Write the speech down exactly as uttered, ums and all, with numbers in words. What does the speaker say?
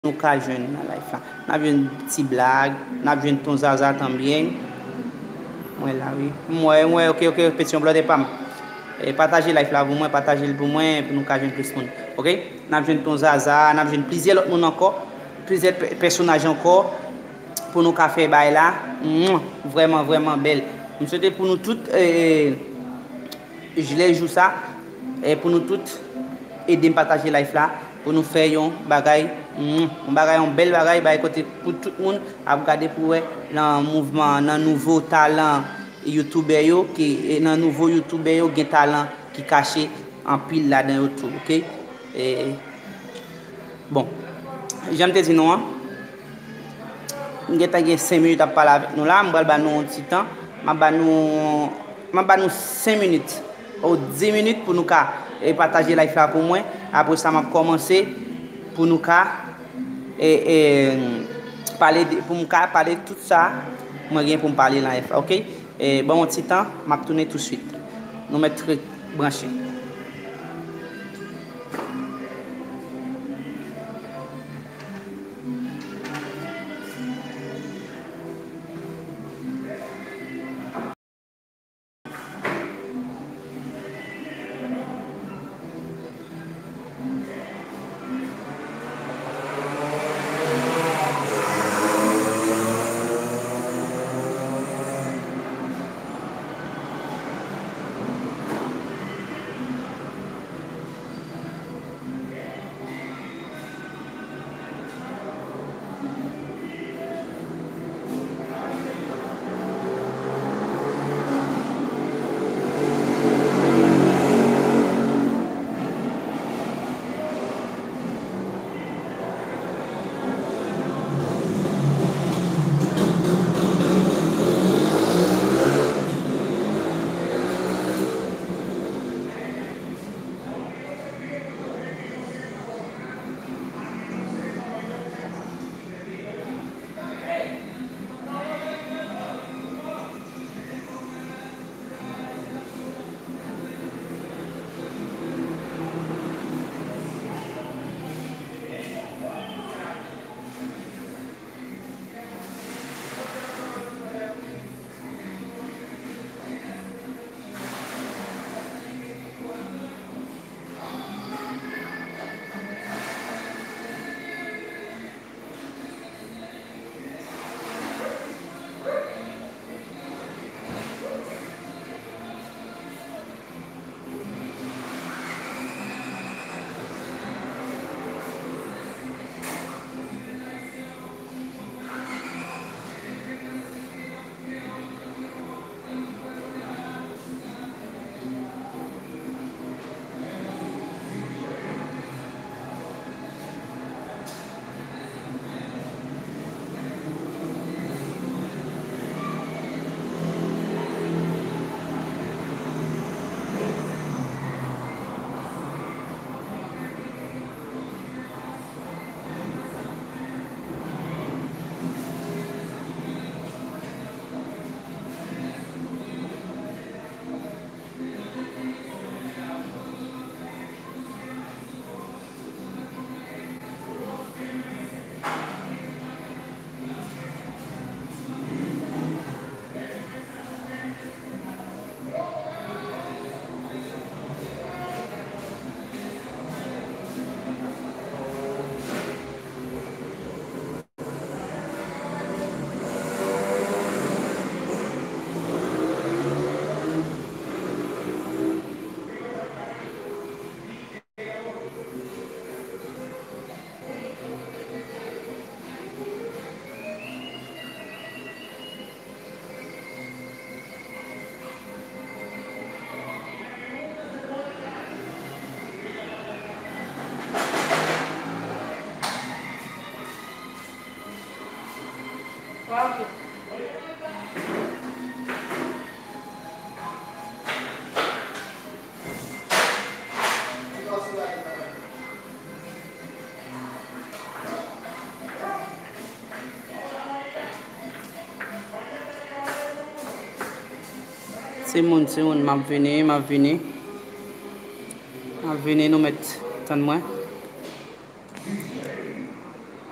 nou ka jwenn nan live la. N ap jwenn ti blag, n ap jwenn ton zaza tanbyen. Mwen la, wi. M wè, m wè, ok, ok, Petion Blood e pa m. E, pataje live la pou mwen, pataje l pou mwen, pou nou ka jwenn plis moun. Ok? N ap jwenn ton zaza, n ap jwenn plizyè lòt moun ankò, plizyè pè-, pèsonaj ankò, pou nou ka fè bay la. Mwah! Vrèman, vrèman bèl. M swete pou nou tout, e, e, lè jou sa, e, pou nou tout ede m pataje live la, pou nou fè yon bagay, mm, yon bagay, yon bèl bagay, bagay kote pou tout moun ap gade pou wè nan mouvman, nan nouvo talan youtubè yo, ki, e, nan nouvo youtubè yo gen talan ki kache anpil ladan yo tou, ok? E, bon, jan m te di nou an, m gentan gen senk minit ap pale avèk nou la, m pral ba nou yon ti tan, m ap ba nou, m ap ba nou senk minit ou dis minit pou nou ka, e, pataje live la pou mwen. Apre sa, m ap kòmanse pou nou ka, e, e, pale de, pou m ka pale tout sa mwen gen pou m pale nan live la, ok? E, ban m yon ti tan, m ap tounen tousuit. Nou mèt ret branche. Timoun, timoun, m ap vini, m ap vini. M ap vini, nou mèt tann mwen.